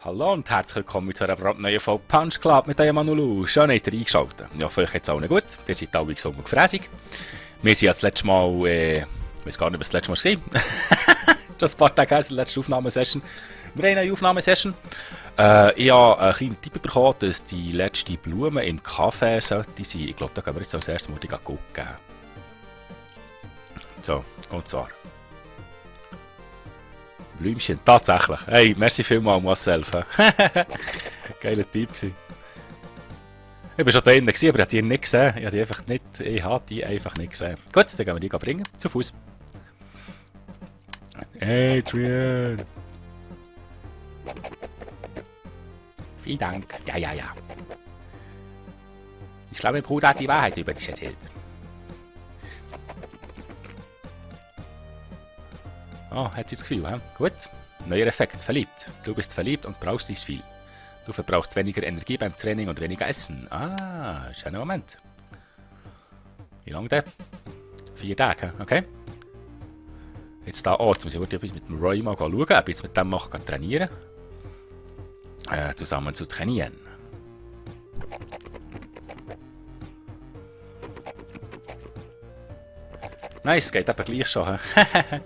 Hallo und herzlich willkommen zu einer brandneuen Folge Punch Club mit eurem Manulu. Schön, habt ihr eingeschaltet. Ja, für euch geht's allen gut. Ihr seid alle gesund und gefräßig. Wir sind ja das letzte Mal, ich weiß gar nicht, was das letzte Mal war. Das ist ein paar Tage her, die letzte Aufnahmesession. Wir haben eine Aufnahmesession. Ich habe einen kleinen Tipp bekommen, dass die letzte Blume im Kaffee sollte sein. Ich glaube, da gehen wir jetzt als erstes mal gucken. So, und zwar. Blümchen, tatsächlich. Hey, merci vielmals, Marcel. Geiler Typ gewesen. Ich war schon da drinnen, aber ich habe die nicht gesehen. Ich habe die einfach nicht gesehen. Gut, dann gehen wir die bringen. Zu Fuß. Adrian. Vielen Dank. Ja. Ich glaube, mein Bruder hat die Wahrheit über dich erzählt. Oh, hat sie das Gefühl, he? Gut. Neuer Effekt, verliebt. Du bist verliebt und brauchst nicht viel. Du verbrauchst weniger Energie beim Training und weniger Essen. Ah, schöner Moment. Wie lange denn? 4 Tage, okay. Jetzt muss ich wirklich mit dem Roy mal schauen, ob ich jetzt mit dem machen kann trainieren. Zusammen zu trainieren. Nice, geht aber gleich schon, he?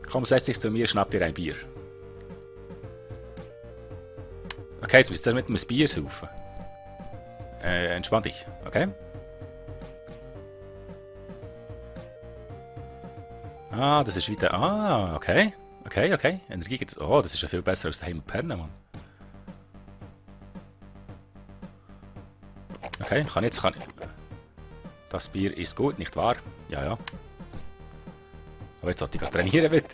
Komm, setz dich zu mir, schnapp dir ein Bier. Okay, jetzt müsst ihr mit einem Bier saufen. Entspann dich, okay? Ah, das ist wieder... Ah, okay. Okay. Energie gibt... Oh, das ist ja viel besser als daheim pennen, Mann. Okay, kann ich... Das Bier ist gut, nicht wahr? Ja. Aber jetzt sollte ich trainieren wieder.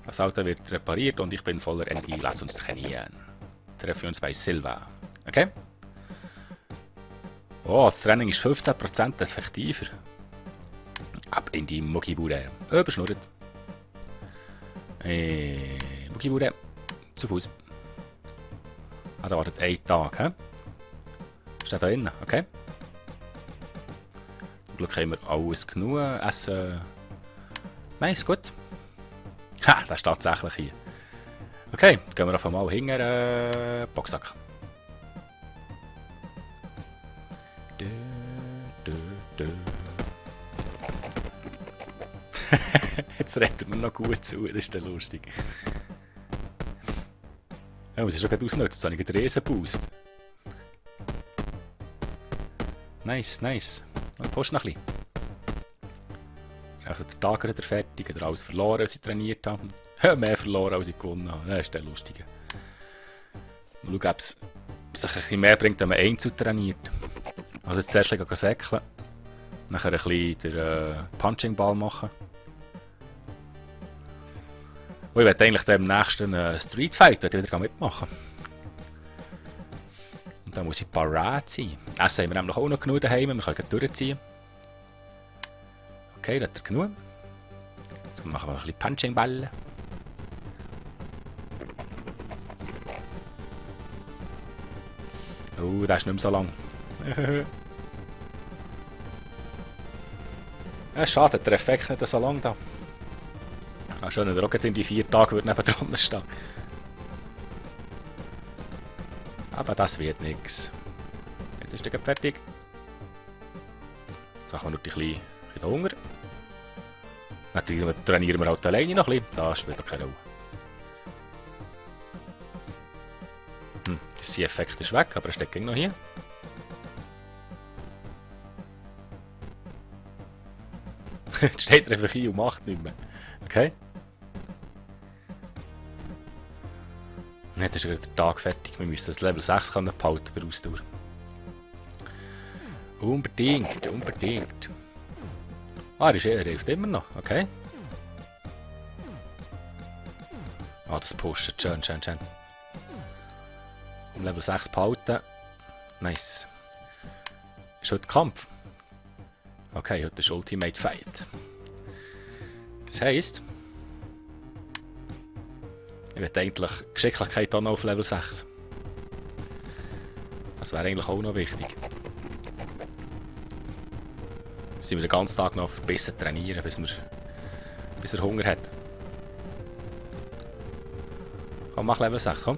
Das Auto wird repariert und ich bin voller Energie. Lass uns trainieren. Treffen wir uns bei Silva. Okay? Oh, das Training ist 15% effektiver. Ab in die Muckibude. Überschnurrt. Muckibude. Zu Fuß. Ah, da wartet ein Tag, hä? Steht da innen, okay? Zum Glück haben wir alles genug. Essen. Nice, gut. Ha, das ist tatsächlich hier. Okay, dann gehen wir auf einmal hinter Boxsack. Jetzt redet er mir noch gut zu, das ist dann lustig. Ja, muss ich schon gerade ausnutzen, jetzt habe ich einen Riesenboost. Nice. Und post noch ein bisschen. Also der Tag ist fertig, oder alles verloren, was ich trainiert habe. Mehr verloren, als ich gewonnen habe. Das ist der Lustige. Mal schauen, ob es sich ein bisschen mehr bringt, wenn man Einzel trainiert. Also jetzt zuerst ein säckeln. Nachher ein bisschen den Punching-Ball machen. Und ich werde eigentlich dem nächsten Street Fight wieder mitmachen. Und dann muss ich parat sein. Essen haben wir nämlich auch noch genug daheim, wir können durchziehen. Okay, das hat er genug. Jetzt machen wir ein bisschen Punching-Ball. Oh, das ist nicht mehr so lang. Ja, schade, der Effekt nicht so lang da. Ah, schön, der Rocket in die 4 Tage würde neben dran stehen. Aber das wird nichts. Jetzt ist der fertig. Jetzt machen wir noch ein bisschen Hunger. Natürlich trainieren wir halt alleine noch ein bisschen. Das spielt doch keine Rolle. Der Effekt ist weg, aber er steckt noch hier. Jetzt steht er einfach hier und macht nicht mehr. Okay. Und jetzt ist wieder der Tag fertig. Wir müssen das Level 6 behalten für Ausdauer. Unbedingt. Ah, er hilft immer noch. Okay. Ah, das pusht. Schön. Um Level 6 behalten. Nice. Ist heute Kampf? Okay, heute ist Ultimate Fight. Das heisst, ich will eigentlich Geschicklichkeit auch noch auf Level 6. Das wäre eigentlich auch noch wichtig. Sind wir den ganzen Tag noch besser trainieren, bis er Hunger hat. Komm, mach Level 6, komm.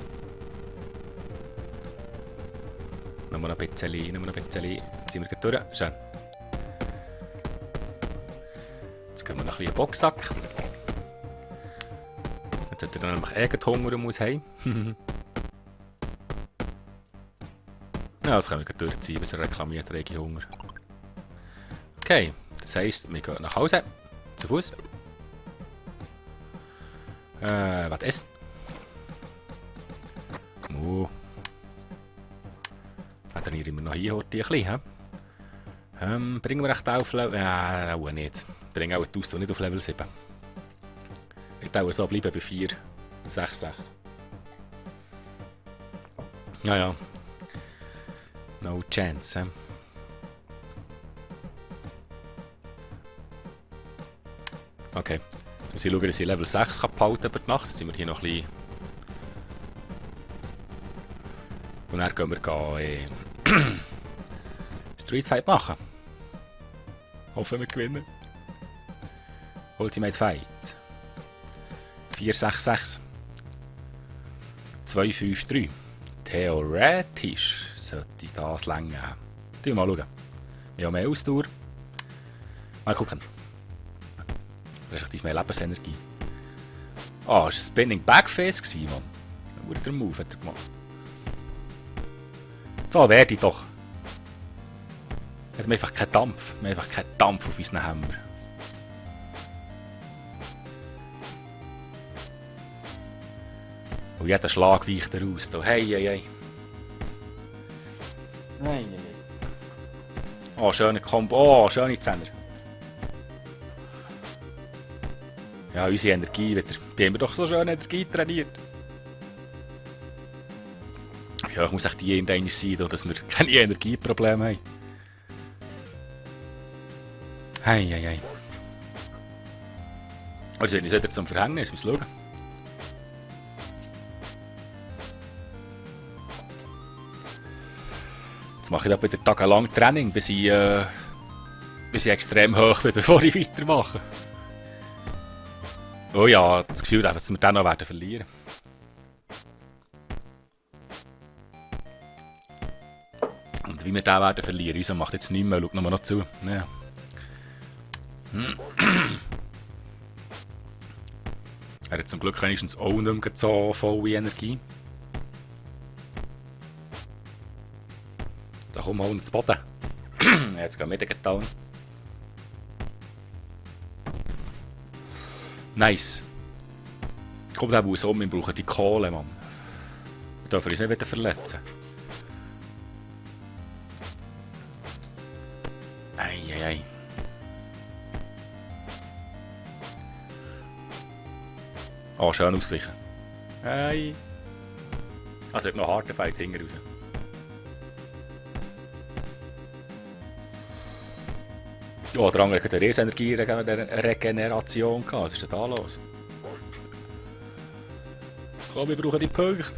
Nur noch ein bisschen, nur noch ein bisschen. Jetzt sind wir gleich durch. Schön. Jetzt gehen wir noch ein bisschen Boxsack. Jetzt hat er dann nämlich Hunger und muss heim. Ja, das können wir gleich durchziehen, bis er reklamiert, rege Hunger. Okay, das heisst, wir gehen nach Hause. Zu Fuß. Was essen? Dann immer noch hier heute ein bisschen. Bringen wir echt auf Level... Ja, auch nicht. Bringen auch die Ausdauer nicht auf Level 7. Wird auch so bleiben bei 4, 6, 6. Ja, ja. No chance. Okay. Jetzt muss ich schauen, dass ich Level 6 behalten über die Nacht. Jetzt sind wir hier noch ein bisschen... Und dann gehen wir Street Fight machen. Hoffen wir gewinnen. Ultimate Fight. 4-6-6. 2-5-3. Theoretisch sollte das länger haben. Mal schauen. Wir haben mehr Ausdauer. Mal gucken. Respektive mehr Lebensenergie. Ah, das war ein Spinning Backface, Mann. Ein guter Move hat er gemacht. So werde ich doch. Wir haben einfach keinen Dampf. Wir haben einfach keinen Dampf auf unseren Hammer. Und jeder Schlag weicht er aus. Hey, hey, hey. Hey, hey, hey. Oh, schöner Combo. Oh, schöne Zähne. Ja, unsere Energie wieder. Die haben wir doch so schön Energie trainiert. Ja, ich muss echt die irgendeiner sein, dass wir keine Energieprobleme haben. Hei, hei, hei. Also sind wir wieder zum Verhängnis, müssen schauen. Jetzt mache ich da wieder tagelang Training, bis ich extrem hoch bin, bevor ich weitermache. Oh ja, das Gefühl, dass wir dann noch verlieren werden. Und wie wir den werden verlieren, unser macht jetzt nichts mehr, schaut noch zu. Ja. Er hat zum Glück wenigstens auch nicht mehr so volle Energie. Da kommen wir auch ins Boden. Jetzt gehen wir wieder getan. Nice. Kommt auch aus, wir brauchen die Kohle, Mann. Wir dürfen uns nicht wieder verletzen. Eieiei. Oh, schön ausgewichen. Hey. Also, er hat noch harten Fight hinten raus. Oh, der andere hat eine Riesenenergie-Regeneration gehabt. Was ist denn da los? Komm, wir brauchen die Punkte.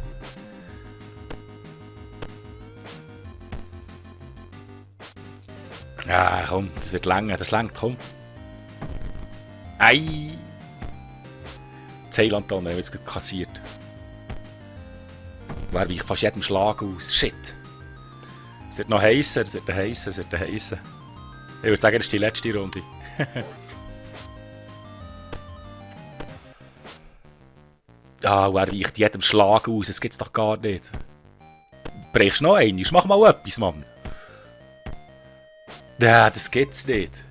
Ja, komm, das wird länger, das längt, komm. Ei! Zeilanton haben wir jetzt kassiert. Wäre wie fast jedem Schlag aus. Shit! Es wird noch heißer, es wird heißer, es wird heißer. Ich würde sagen, das ist die letzte Runde. Ah, er weicht jedem Schlag aus, das gibt's doch gar nicht. Brechst noch einen? Mach mal etwas, Mann. Ja, das gibt's nicht.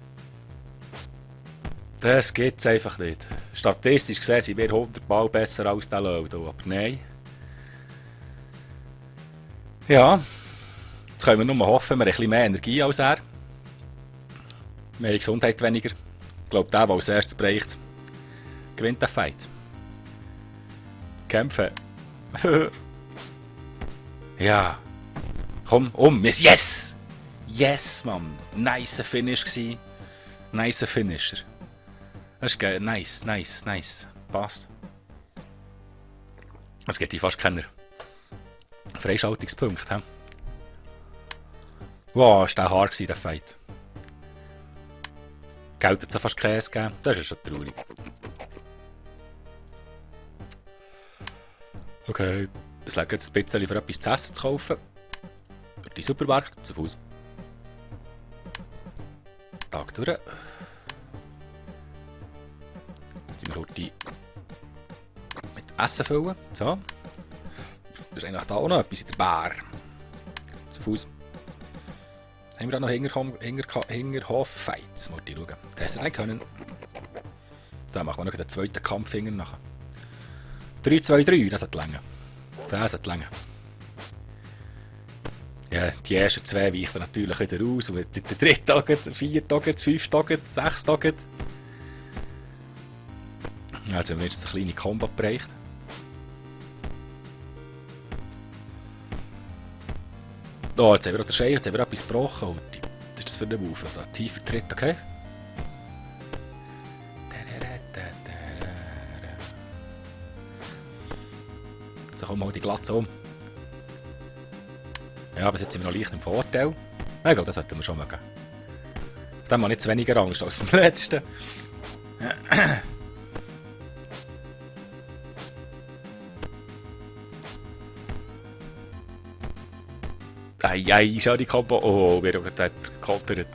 Das gibt's einfach nicht. Statistisch gesehen sind wir 100 Mal besser als der Lodo, aber nein. Ja, jetzt können wir nur hoffen, wir haben ein bisschen mehr Energie als er. Wir haben Gesundheit weniger. Ich glaube, der als erstes bricht, gewinnt den Fight. Kämpfen. Ja. Komm, Yes! Yes, Mann. Nice Finish gsi. Nice Finisher. Das ist geil. Nice, nice, nice. Passt. Es gibt hier fast keine Freischaltungspunkte. Wow, ist der hart der Fight. Geld hat es fast Käse gegeben. Das ist schon traurig. Okay. Es legt jetzt ein bisschen für etwas zu essen zu kaufen. Durch die Supermarkt, zu Fuß. Tag durch. Die wir heute mit Essen füllen. So. Das ist eigentlich da auch noch etwas in der Bar. Zu Fuß. Haben wir auch noch Hinterhof-Fights. Mal schauen. Das hätte ich können. Dann machen wir noch den zweiten Kampf nachher. 3, 2, 3, das hat lange. Das hat lange. Ja, die ersten 2 weichen natürlich wieder aus. Und der dritte Tag, 4 Tage, 5 Tage, 6 Tage. Also haben wir jetzt eine kleine Combo bereicht. Oh, jetzt haben wir auch den Schei, jetzt haben wir etwas gebrochen. Was ist das für eine Move? Also, tiefer Tritt, okay? So, komm mal die Glatze um. Ja, aber jetzt sind wir noch leicht im Vorteil. Nein, ich glaube, das sollten wir schon mögen. Auf dem habe ich jetzt weniger Angst als vom letzten. Ei, schau die Kombo. Oh, wir haben gerade gekontert.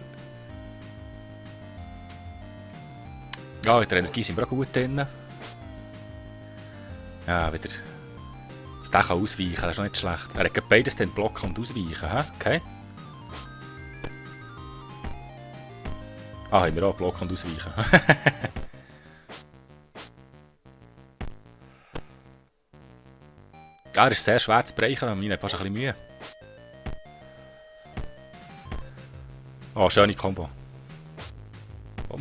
Ja, in der Energie sind wir auch gut drin. Ja, wieder. Dass der kann ausweichen, das ist noch nicht schlecht. Er hat beides den Block und ausweichen, hä? Okay. Ah, haben wir auch Block und ausweichen. Ja, er ist sehr schwer zu brechen, meine hat fast ein bisschen Mühe. Oh, schöne Kombo.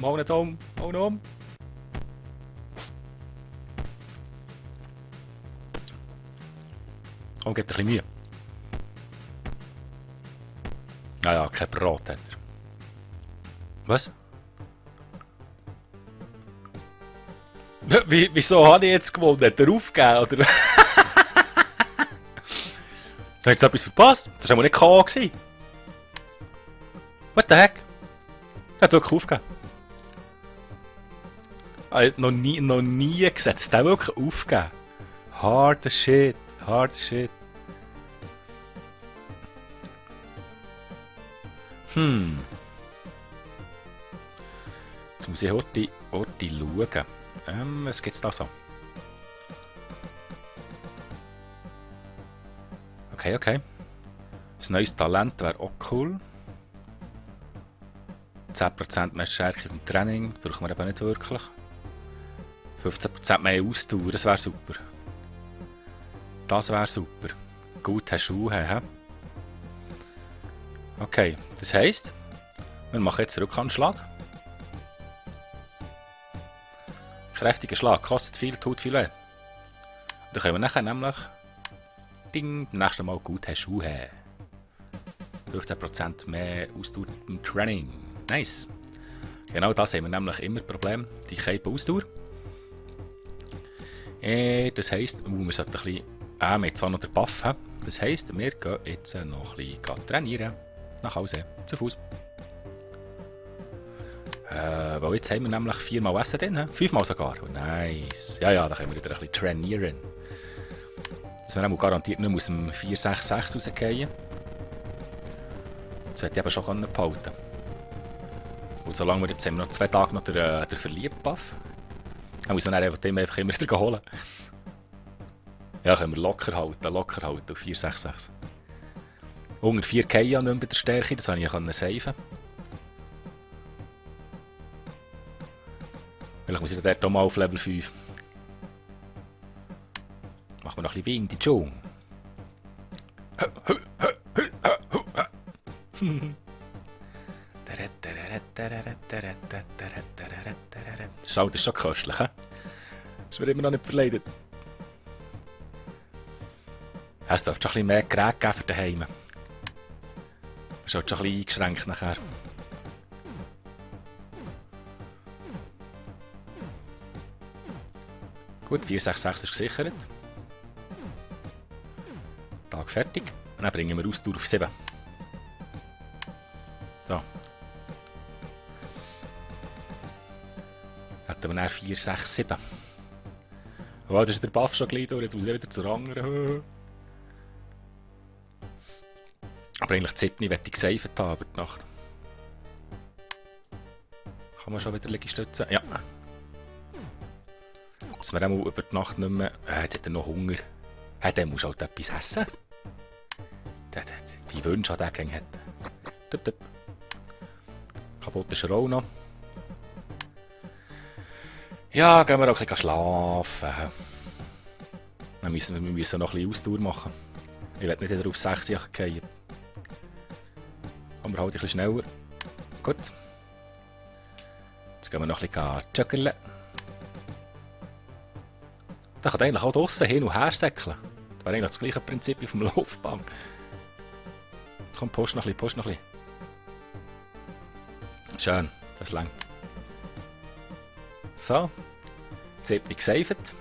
Hau nicht um, hau nicht um. Oh, gibt ein bisschen Mühe. Ja, kein Brot hat er. Was? Wieso habe ich jetzt gewonnen? Hat er aufgegeben, oder? Da hat jetzt etwas verpasst. Das war wohl nicht K.O. gewesen. What the heck? Er hat wirklich aufgegeben. Ich habe noch nie gesehen, dass der wirklich aufgegeben. Harder Shit. Hard shit. Jetzt muss ich heute schauen. Was gibt's da so? Okay. Ein neues Talent wäre auch cool. 10% mehr Stärke im Training. Brauchen wir eben nicht wirklich. 15% mehr Ausdauer, das wäre super. Das wäre super. Gut, hast du Schuhe, Okay, das heisst, wir machen jetzt einen Rückhandschlag. Kräftiger Schlag, kostet viel, tut viel weh. Dann können wir nachher nämlich beim nächsten Mal gut hast Schuhe. 15% mehr Ausdauer im Training. Nice. Genau das haben wir nämlich immer Problem. Die Kälte Ausdauer. Das heisst, wir sollten ein bisschen. Wir haben zwar noch den Buff. Das heisst, wir gehen jetzt noch ein bisschen trainieren. Nach Hause. Zu Fuß. Weil jetzt haben wir nämlich 4-mal Essen drin. 5-mal sogar. Oh, nice. Ja, da können wir wieder ein bisschen trainieren. Das wir garantiert nicht aus dem 4-6-6 rausgehen. Das hätte ich eben schon behalten können. Und solange wir jetzt haben wir noch 2 Tage noch den Verliebt-Buff. Dann muss man dann einfach immer wieder holen. Ja, können wir locker halten auf 4-6-6. Unter 4 K ja nicht mehr bei der Stärke, das konnte ich saven. Vielleicht muss ich dort auch mal auf Level 5. Machen wir noch ein bisschen Wind in die Dschungel. Schau, das ist schon köstlich, he? Das wird immer noch nicht verleidet. Es dürfte schon ein bisschen mehr Gerät geben für daheim. Das ist halt schon ein bisschen eingeschränkt nachher. Gut, 466 ist gesichert. Tag fertig. Und dann bringen wir Ausdauer auf 7. So. Hätten wir dann 4, 6, 7. Oh, da ist der Buff schon gleich durch, jetzt muss ich wieder zur anderen. Aber eigentlich Zipni möchte ich gesaved haben über die Nacht. Kann man schon wieder Liegestützen? Ja. Dass wir auch über die Nacht nicht mehr... jetzt hat er noch Hunger. Der muss halt etwas essen. Die Wünsche, die er gerne hat. Tup, tup. Kaputt ist er auch noch. Ja, gehen wir auch ein bisschen schlafen. Wir müssen noch ein bisschen Ausdauer machen. Ich will nicht wieder auf 60 gehen. Aber halt ein bisschen schneller. Gut. Jetzt gehen wir noch ein bisschen joggen. Da kann eigentlich auch draussen hin und her säckeln. Das wäre eigentlich das gleiche Prinzip wie vom Laufbahn. Komm, post noch ein bisschen, Schön, das langt. So. Jetzt habe ich gesaved.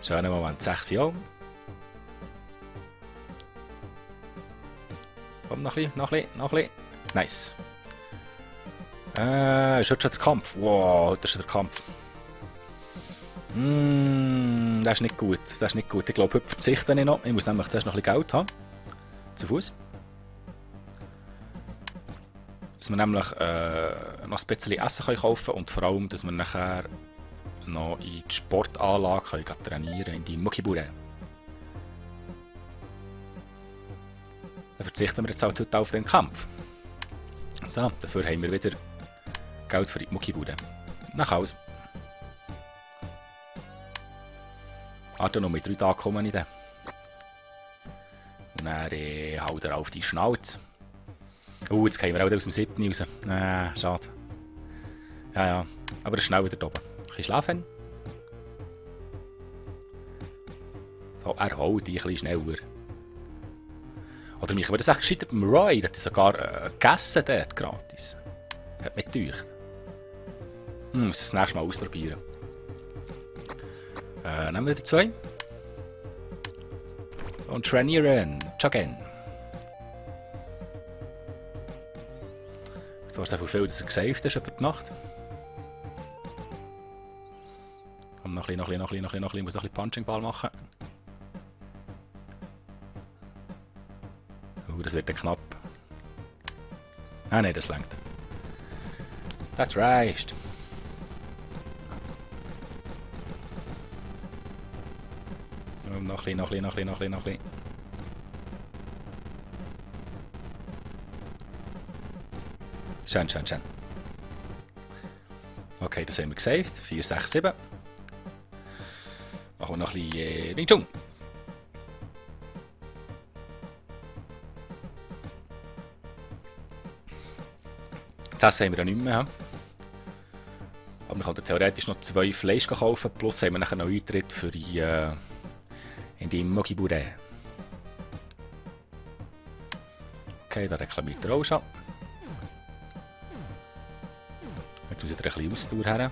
Schöner Moment, 6 Jahre. Komm, noch ein bisschen. Nice. Ist heute schon der Kampf? Wow, heute ist schon der Kampf. Das ist nicht gut. Ich glaube, heute verzichte ich noch. Ich muss nämlich zuerst noch ein bisschen Geld haben. Zu Fuß. Dass wir nämlich noch ein bisschen Essen kaufen können und vor allem, dass wir nachher noch in die Sportanlage trainieren können, in die Muckibude. Dann verzichten wir jetzt halt heute auf den Kampf. So, dafür haben wir wieder Geld für die Muckibude. Nach Hause. Warte, noch mit 3 Tagen komme ich dann. Und dann haut er auf die Schnauze. Jetzt gehen wir auch aus dem 7. raus. Schade. Ja. Aber er ist schnell wieder oben. Ein bisschen schlafen. So, er haut die ein bisschen schneller. Oder mich würde das echt gescheitert beim Roy. Der hat sogar gegessen dort, gratis. Hat mich getäuscht. Muss das nächste Mal ausprobieren. Nehmen wir die 2. Und trainieren. Joggen. Jetzt war es einfach viel, dass er gesaved ist über die Nacht. Komm, noch ein bisschen. Ich muss noch ein bisschen Punching-Ball machen. Das wird knapp. Nein, das langt. Das reicht. Noch ein bisschen. Schön. Okay, das haben wir gesaved. 4, 6, 7. Machen wir noch ein bisschen Wing Chun. Das haben wir ja nicht mehr. Aber wir können theoretisch noch 2 Fleisch kaufen, plus haben wir nachher noch Eintritt für die Muckibude. Okay, da reklamiert er auch schon. Jetzt muss ich ein bisschen Ausdauer her.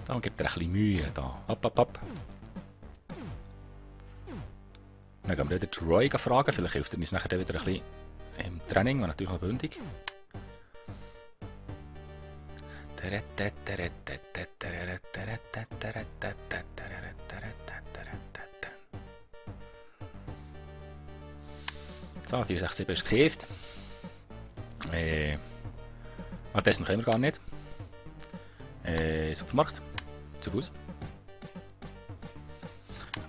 Da gibt er ein bisschen Mühe. Da. Ab. Dann gehen wir wieder Roy fragen, vielleicht hilft er uns nachher wieder ein bisschen im Training, und natürlich auch bündig. So, 4, 6, 7 ist gesaved. Das können wir gar nicht. Supermarkt. Zu Fuß.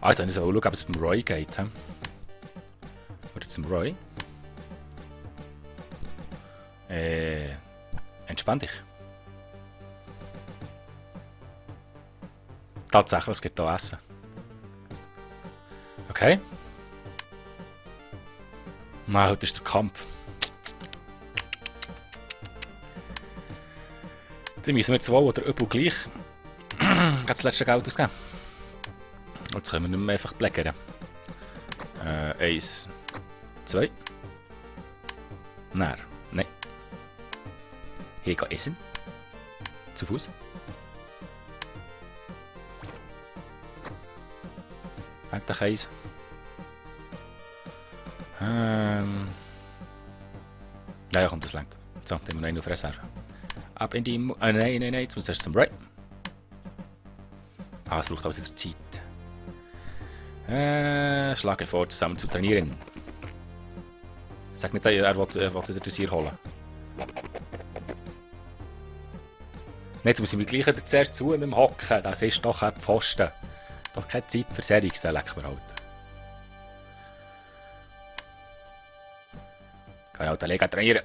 Jetzt muss ich schauen, ob es beim Roy geht. Oder zum Roy. Entspann dich. Tatsächlich, es gibt hier Essen. Okay. Nein, heute ist der Kampf. Dann müssen wir jetzt wohl oder übel gleich das letzte Geld ausgeben. Jetzt können wir nicht mehr einfach bläggern. 1, 2. Nein. Hier gehen essen. Zu Fuß. Endlich eins. Ja, komm, das langt. So, dann haben wir noch einen auf Reserve. Ab in die... nein, jetzt muss erst zum Right. Ah, es braucht also wieder Zeit. Schlage vor, zusammen zu trainieren. Sag nicht, er will das hier holen. Jetzt muss ich mich gleich zuerst zu einem hocken. Das ist doch ein Pfosten. Doch keine Zeit für Serix, der leckt mir halt. Kann auch den Lega trainieren.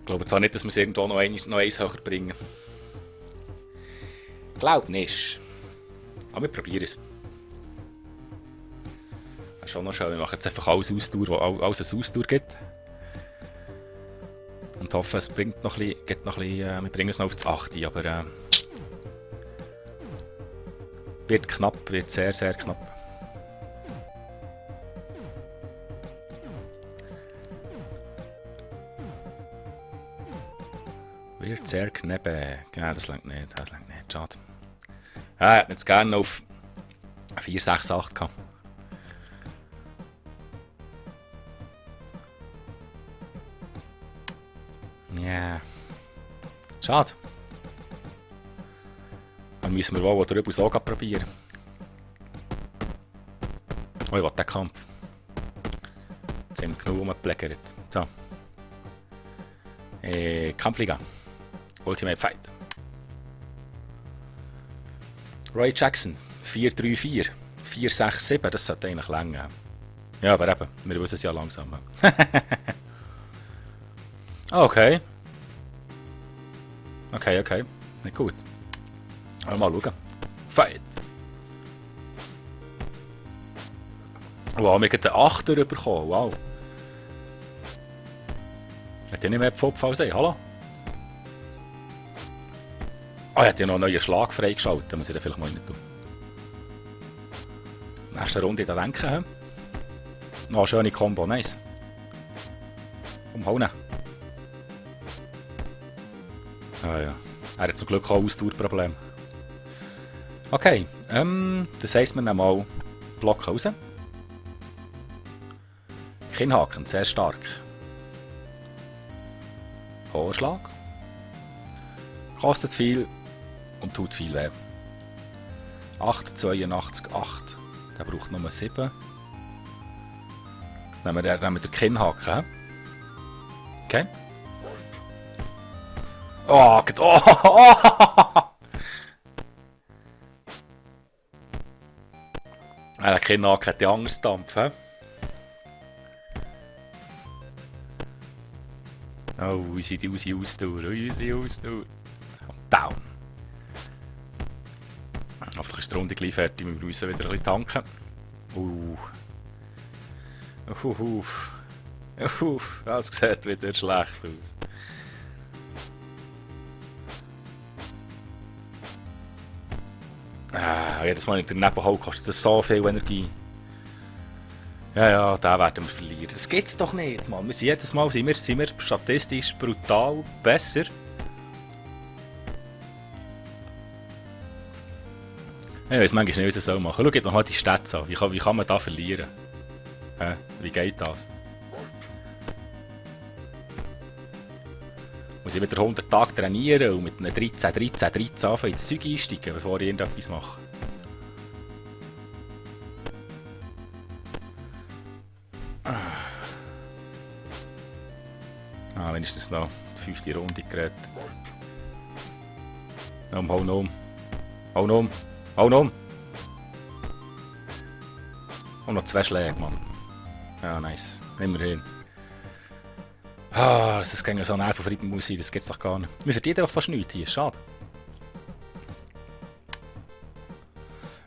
Ich glaube zwar nicht, dass wir es irgendwo noch eins höher bringen. Ich glaube nicht. Aber wir probieren es. Das ist schon noch schön. Wir machen jetzt einfach alles Ausdauer, wo alles eine Ausdauer gibt. Und hoffen, es bringt noch ein bisschen, wir bringen es noch auf das 8, aber wird knapp, wird sehr, sehr knapp. Wird sehr knapp. Genau, das längt nicht, schade. Ich hätte jetzt gerne auf 4, 6, 8 gehabt. Ja. Yeah. Schade. Dann müssen wir wohl drüber so probieren. Oh, ich will den Kampf. Jetzt haben wir genug rumgeplägert. So. Kampfliga. Ultimate Fight. Roy Jackson. 4-3-4. 4-6-7. Das sollte eigentlich länger. Ja, aber eben. Wir wissen es ja langsam. Okay. Okay. Nicht gut. Aber mal schauen. Fight. Wow, wir haben den 8er bekommen. Wow. Hat ja nicht mehr Pfopf sehen? Hallo? Ah, er hat ja noch einen neuen Schlag freigeschaltet. Den muss ich dann vielleicht mal nicht tun. Nächste Runde da denken. Oh, schöne Combo. Nice. Umhauen. Ah ja. Er hat zum Glück auch Ausdauerprobleme. Okay. Das heisst, wir nehmen mal Block raus. Kinnhaken, sehr stark. Hoher Schlag. Kostet viel und tut viel weh. 8,82, 8. Der braucht nur 7. Nehmen wir den Kinnhaken. Okay. Oh, der Kinnhaken hat die Angstdampf. Oh, wie sieht die Ausdauer? Down. Hoffentlich ist die Runde gleich fertig. Wir müssen wieder ein bisschen tanken. Das sieht wieder schlecht aus. Jedes Mal in der Nebenhau kostet das so viel Energie. Ja, da werden wir verlieren. Das geht's doch nicht, Mann. Jedes Mal sind wir statistisch brutal besser. Ich weiß manchmal nicht, was ich machen soll. Schaut mal halt die Stats an. Wie kann man da verlieren? Wie geht das? Muss ich wieder 100 Tage trainieren und mit einem 13 anfangen ins Zeug einsteigen, bevor ich irgendetwas mache? Wenigstens noch die 5. Runde gerät. Hau um. Und noch 2 Schläge, Mann. Ja, nice. Immerhin. Dass es gegen so einen Nervenfrieden muss sein, das geht's doch gar nicht. Wir verdienen doch fast nichts hier, schade.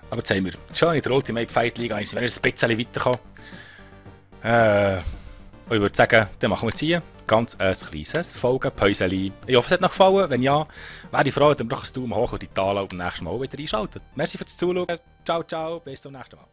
Aber jetzt haben wir schon in der Ultimate Fight League, sind wir ein bisschen weitergekommen. Ich würde sagen, dann machen wir jetzt hier ganz ein kleines Folgenpäuschen. Ich hoffe, es hat euch gefallen. Wenn ja, wäre ich froh, wenn ihr doch einen Daumen hoch und die Tale beim nächsten Mal wieder einschaltet. Merci fürs Zuschauen. Ciao, bis zum nächsten Mal.